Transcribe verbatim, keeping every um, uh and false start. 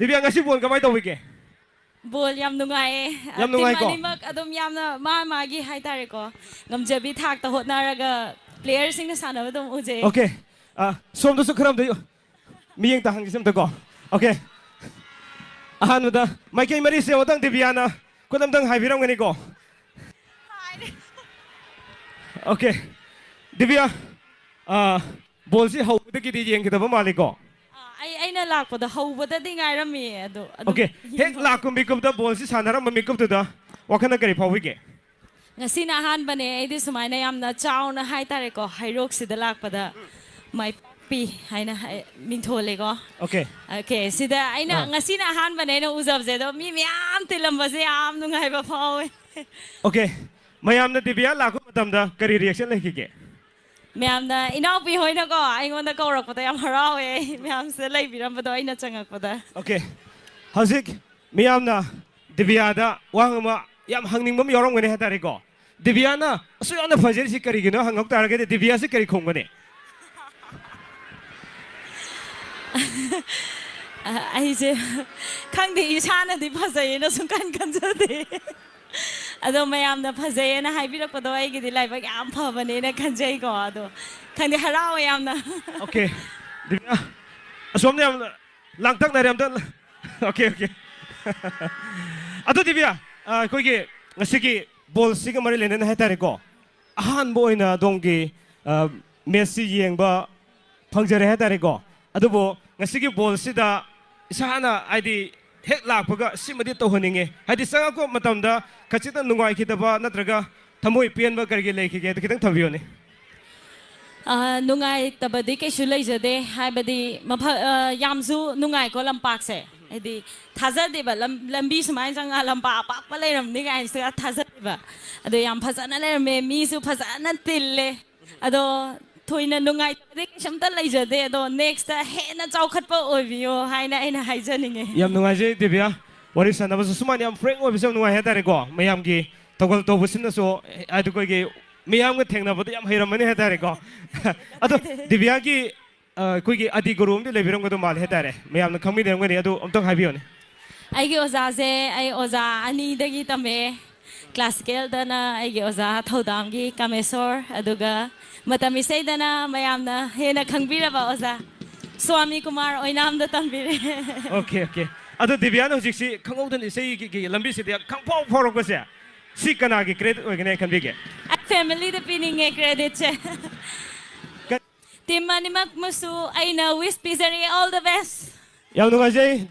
ꯗꯤꯕꯤꯌꯥ, ꯉꯁꯤ ꯕꯣꯜ ꯀꯃꯥꯏꯅ ꯇꯧꯕꯤꯒꯦ? ꯕꯣꯜ ꯌꯥꯝ ꯅꯨꯡꯉꯥꯏꯌꯦ꯫ ꯌꯥꯝ ꯇꯤꯝ ꯅꯨꯡꯉꯥꯏꯀꯣ? ꯑꯅꯤꯃꯛ ꯑꯗꯨꯝ ꯌꯥꯝꯅ ꯃꯥ ꯃꯥꯒꯤ ꯍꯥꯏꯇꯥꯔꯦꯀꯣ, ꯉꯝꯖꯕꯤ ꯊꯥꯛꯇ ꯍꯣꯠꯅꯔꯒ ꯄ꯭ꯂꯦꯌꯔꯁꯤꯡꯅ ꯁꯥꯟꯅꯕ ꯑꯗꯨꯝ ꯎꯖꯩ꯫ Okay. ꯑ, ꯁꯣꯝꯗꯁꯨ ꯈꯔ ꯑꯝꯇ ꯌꯦꯡ-, ꯃꯤꯠꯌꯦꯡ ꯇꯥꯍꯟꯈꯤꯁꯦ ꯑꯝꯇꯀꯣ꯫ Okay. ꯑꯍꯥꯟꯕꯗ ꯃꯥꯏꯀꯩ ꯃꯔꯤꯁꯦ ꯑꯃꯨꯛꯇꯪ ꯗꯤꯕꯤꯌꯥꯅ ꯈꯨꯠ ꯑꯝꯇꯪ ꯍꯥꯏꯕꯤꯔꯝꯒꯅꯤꯀꯣ꯫ Okay. ꯗꯤꯕꯤꯌꯥ, ꯑ, ꯕꯣꯜꯁꯤ ꯍꯧꯕꯗꯒꯤꯗꯤ ꯌꯦꯡꯈꯤꯗꯕ ꯃꯥꯜꯂꯤꯀꯣ? ꯑꯥ, ꯑꯩ ꯑꯩꯅ ꯂꯥꯛꯄꯗ ꯍꯧꯕꯗꯗꯤ ꯉꯥꯏꯔꯝꯃꯤꯌꯦ ꯑꯗꯣ ꯑꯗꯨꯝ Okay. ꯍꯦꯛ ꯌꯦꯡꯕ- ꯂꯥꯛꯄ ꯃꯤꯀꯨꯞꯇ ꯕꯣꯜꯁꯤ ꯁꯥꯟꯅꯔꯝꯕ ꯃꯤꯀꯨꯞꯇꯨꯗ ꯋꯥꯈꯜꯅ ꯀꯔꯤ ꯐꯥꯎꯕꯤꯒꯦ? ꯉꯁꯤꯅ ꯑꯍꯥꯟꯕꯅꯦ ꯑꯩꯗꯤ ꯁꯨꯃꯥꯏꯅ ꯌꯥꯝꯅ ꯆꯥꯎꯅ ꯍꯥꯏꯇꯥꯔꯦꯀꯣ, ꯍꯩꯔꯣꯛꯁꯤꯗ ꯂꯥꯛꯄꯗ ꯃꯥꯏ ꯄꯥꯛꯄꯤ ꯍꯥꯏꯅ ꯍꯥꯏ- ꯃꯤꯡꯊꯣꯜꯂꯦꯀꯣ꯫ Okay. Okay, ꯁꯤꯗ ꯑꯩꯅ ꯑꯥ. ꯉꯁꯤꯅ ꯑꯍꯥꯟꯕꯅꯦ ꯑꯩꯅ ꯎꯖꯕꯁꯦ, ꯑꯗꯣ ꯃꯤ ꯃꯌꯥꯝ ꯇꯤꯜꯂꯝꯕꯁꯦ ꯌꯥꯝ ꯅꯨꯡꯉꯥꯏꯕ ꯐꯥꯎꯋꯦ꯫ Okay. ꯃꯌꯥꯝꯅ ꯗꯤꯕꯤꯌꯥ ꯂꯥꯛꯄ ꯃꯇꯝꯗ ꯀꯔꯤ reaction ꯂꯩꯈꯤꯒꯦ? ꯃꯌꯥꯝꯅ, ꯏꯅꯥꯎꯄꯤ ꯍꯣꯏꯅꯀꯣ ꯑꯩꯉꯣꯟꯗ ꯀꯧꯔꯛꯄꯗ ꯌꯥꯝ ꯍꯔꯥꯎꯋꯦ, ꯑꯩ ꯃꯌꯥꯝꯁꯤꯗ ꯂꯩꯕꯤꯔꯝꯕꯗꯣ ꯑꯩꯅ ꯆꯪꯉꯛꯄꯗ꯫ Okay. ꯍꯧꯖꯤꯛ ꯃꯤꯌꯥꯝꯅ ꯗꯤꯕꯤꯌꯥꯗ ꯋꯥꯍꯪ ꯑꯃ ꯌꯥꯝ ꯍꯪꯅꯤꯡꯕ ꯑꯃ ꯌꯥꯎꯔꯝꯒꯅꯤ ꯍꯥꯏꯇꯥꯔꯦꯀꯣ꯫ ꯗꯤꯕꯤꯌꯥꯅ ꯑꯁꯨꯛ ꯌꯥꯝꯅ ꯐꯖꯔꯤꯁꯤ ꯀꯔꯤꯒꯤꯅꯣ ꯍꯪꯉꯛ ꯇꯥꯔꯒꯗꯤ ꯗꯤꯕꯤꯌꯥꯁꯤ ꯀꯔꯤ ꯈꯨꯝꯒꯅꯤ? ꯑ, ꯑꯩꯁꯦ ꯈꯪꯗꯦ, ꯏꯁꯥꯅꯗꯤ ꯐꯖꯩꯌꯦꯅ ꯁꯨꯡꯈꯟ ꯈꯟꯖꯗꯦ꯫ ꯑꯗꯣ ꯃꯌꯥꯝꯅ ꯐꯖꯩꯌꯦꯅ ꯍꯥꯏꯕꯤꯔꯛꯄꯗꯣ ꯑꯩꯒꯤꯗꯤ ꯂꯥꯏꯕꯛ ꯌꯥꯝ ꯐꯕꯅꯦꯅ ꯈꯟꯖꯩꯀꯣ꯫ ꯑꯗꯣ ꯈꯪꯗꯦ, ꯍꯔꯥꯎꯋꯦ ꯌꯥꯝꯅ꯫ Okay. ꯗꯤꯕꯤꯌꯥ, ꯑꯁꯣꯝꯗ ꯌꯥꯝꯅ ꯂꯥꯡꯇꯛꯅꯔꯦ ꯑꯝꯇ꯫ Okay, okay. ꯑꯗꯨ ꯗꯤꯕꯤꯌꯥ, ꯑ, ꯑꯩꯈꯣꯏꯒꯤ ꯉꯁꯤꯒꯤ ꯕꯣꯜꯁꯤꯒ ꯃꯔꯤ ꯂꯩꯅꯅ ꯍꯥꯏꯇꯥꯔꯦꯀꯣ, ꯑꯍꯥꯟꯕ ꯑꯣꯏꯅ ꯑꯗꯣꯝꯒꯤ, ꯑ, ꯃꯦꯠꯁꯁꯤ ꯌꯦꯡꯕ ꯐꯪꯖꯔꯦ ꯍꯥꯏꯇꯥꯔꯦꯀꯣ꯫ ꯑꯗꯨꯕꯨ ꯉꯁꯤꯒꯤ ꯕꯣꯜꯁꯤꯗ ꯏꯁꯥꯅ ꯍꯥꯏꯗꯤ ꯍꯦꯛ ꯂꯥꯛꯄꯒ ꯁꯤꯃꯗꯤ ꯇꯧꯍꯟꯅꯤꯡꯉꯦ, ꯍꯥꯏꯗꯤ ꯆꯪꯉꯛꯄ ꯃꯇꯝꯗ ꯈꯖꯤꯛꯇꯪ ꯅꯨꯡꯉꯥꯏꯈꯤꯗꯕ ꯅꯠꯇ꯭ꯔꯒ ꯊꯃꯣꯏ ꯄꯦꯟꯕ ꯀꯔꯤꯒꯤ ꯂꯩꯈꯤꯒꯦ ꯑꯗꯨ ꯈꯤꯇꯪ ꯊꯝꯕꯤꯌꯨꯅꯦ꯫ ꯑ, ꯅꯨꯡꯉꯥꯏꯇꯕꯗꯤ ꯀꯩꯁꯨ ꯂꯩꯖꯗꯦ, ꯍꯥꯏꯕꯗꯤ ꯃꯐ-, ꯑ, ꯌꯥꯝꯁꯨ ꯅꯨꯡꯉꯥꯏꯀꯣ ꯂꯝꯄꯥꯛꯁꯦ, ꯍꯥꯏꯗꯤ ꯊꯥꯖꯗꯦꯕ ꯂꯝ-, ꯂꯝꯕꯤ ꯁꯨꯃꯥꯏꯅ ꯆꯪꯉ ꯂꯝꯄꯥꯛ ꯑꯄꯥꯛꯄ ꯂꯩꯔꯝꯅꯤ ꯀꯥꯏꯅꯁꯨ ꯊꯥꯖꯗꯦꯕ꯫ ꯑꯗꯣ ꯌꯥꯝ ꯐꯖꯅ ꯂꯩꯔꯝꯃꯦ, ꯃꯤꯁꯨ ꯐꯖꯅ ꯇꯤꯜꯂꯦ꯫ ꯑꯗꯣ ꯊꯣꯏꯅ ꯅꯨꯡꯉꯥꯏꯇꯕꯗꯤ ꯀꯩꯁꯨꯝꯇ ꯂꯩꯖꯗꯦ, ꯑꯗꯣ next ꯍꯦꯟꯅ ꯆꯥꯎꯈꯠꯄ ꯑꯣꯏꯕꯤꯌꯣ ꯍꯥꯏꯅ ꯑꯩꯅ ꯍꯥꯏꯖꯅꯤꯡꯉꯦ꯫ ꯌꯥꯝ ꯅꯨꯡꯉꯥꯏꯖꯩ ꯗꯤꯕꯤꯌꯥ, ꯋꯥꯔꯤ ꯁꯥꯟꯅꯕꯁꯨ ꯁꯨꯃꯥꯏꯅ ꯌꯥꯝ frank ꯑꯣꯏꯕꯁꯦ ꯌꯥꯝ ꯅꯨꯡꯉꯥꯏ ꯍꯥꯏꯇꯥꯔꯦꯀꯣ꯫ ꯃꯌꯥꯝꯒꯤ ꯊꯧꯒꯜ ꯇꯧꯕꯁꯤꯅꯁꯨ ꯍꯥꯏꯗꯤ ꯑꯩꯈꯣꯏꯒꯤ ꯃꯤꯌꯥꯝꯒ ꯊꯦꯡꯅꯕꯗ ꯌꯥꯝ ꯍꯩꯔꯝꯃꯅꯤ ꯍꯥꯏꯇꯥꯔꯦꯀꯣ꯫ ꯑꯗꯣ ꯗꯤꯕꯤꯌꯥꯒꯤ ꯑ, ꯑꯩꯈꯣꯏꯒꯤ ꯑꯗꯤ ꯒꯨꯔꯨ ꯑꯃꯗꯤ ꯂꯩꯕꯤꯔꯝꯒꯗꯧ ꯃꯥꯜꯂꯦ ꯍꯥꯏꯇꯥꯔꯦ, ꯃꯌꯥꯝꯅ ꯈꯪꯕꯤꯅꯔꯝꯒꯅꯤ, ꯑꯗꯨ ꯑꯝꯇꯪ ꯍꯥꯏꯕꯤꯌꯨꯅꯦ꯫ ꯑꯩꯒꯤ ꯑꯣꯖꯥꯁꯦ, ꯑꯩ ꯑꯣꯖꯥ ꯑꯅꯤꯗꯒꯤ ꯇꯝꯃꯛꯑꯦ꯫ ꯀ꯭ꯂꯥꯁꯤꯀꯦꯜꯗꯅ ꯑꯩꯒꯤ ꯑꯣꯖꯥ ꯊꯧꯗꯥꯝꯒꯤ ꯀꯥꯃꯦꯁꯣꯔ, ꯑꯗꯨꯒ ꯃꯇꯝ ꯏꯁꯩꯗꯅ ꯃꯌꯥꯝꯅ ꯍꯦꯟꯅ ꯈꯪꯕꯤꯔꯕ ꯑꯣꯖꯥ ꯁ꯭ꯋꯥꯃꯤ ꯀꯨꯃꯥꯔ ꯑꯣꯏꯅꯥꯝꯗ ꯇꯝꯕꯤꯔꯦ꯫ Okay, okay. ꯑꯗꯣ ꯗꯤꯕꯤꯌꯥꯅ ꯍꯧꯖꯤꯛꯁꯤ ꯈꯪꯍꯧꯗꯅ ꯏꯁꯩꯒꯤ ꯂꯝꯕꯤꯁꯤꯗ ꯈꯪꯐꯥꯎ ꯐꯥꯎꯔꯛꯄꯁꯦ, ꯁꯤ ꯀꯅꯥꯒꯤ ꯀ꯭ꯔꯦꯗꯤꯠ ꯑꯣꯏꯒꯅꯤ ꯈꯟꯕꯤꯒꯦ? ꯑꯩ ꯐꯦꯃꯤꯂꯤꯗ ꯄꯤꯅꯤꯡꯉꯦ ꯀ꯭ꯔꯦꯗꯤꯠꯁꯦ꯫ ꯇꯤꯝ ꯑꯅꯤꯃꯛꯃꯁꯨ ꯑꯩꯅ ꯋꯤꯁ ꯄꯤꯖꯔꯤ, all the best꯫ ꯌꯥꯝ ꯅꯨꯡꯉꯥꯏꯖꯩ꯫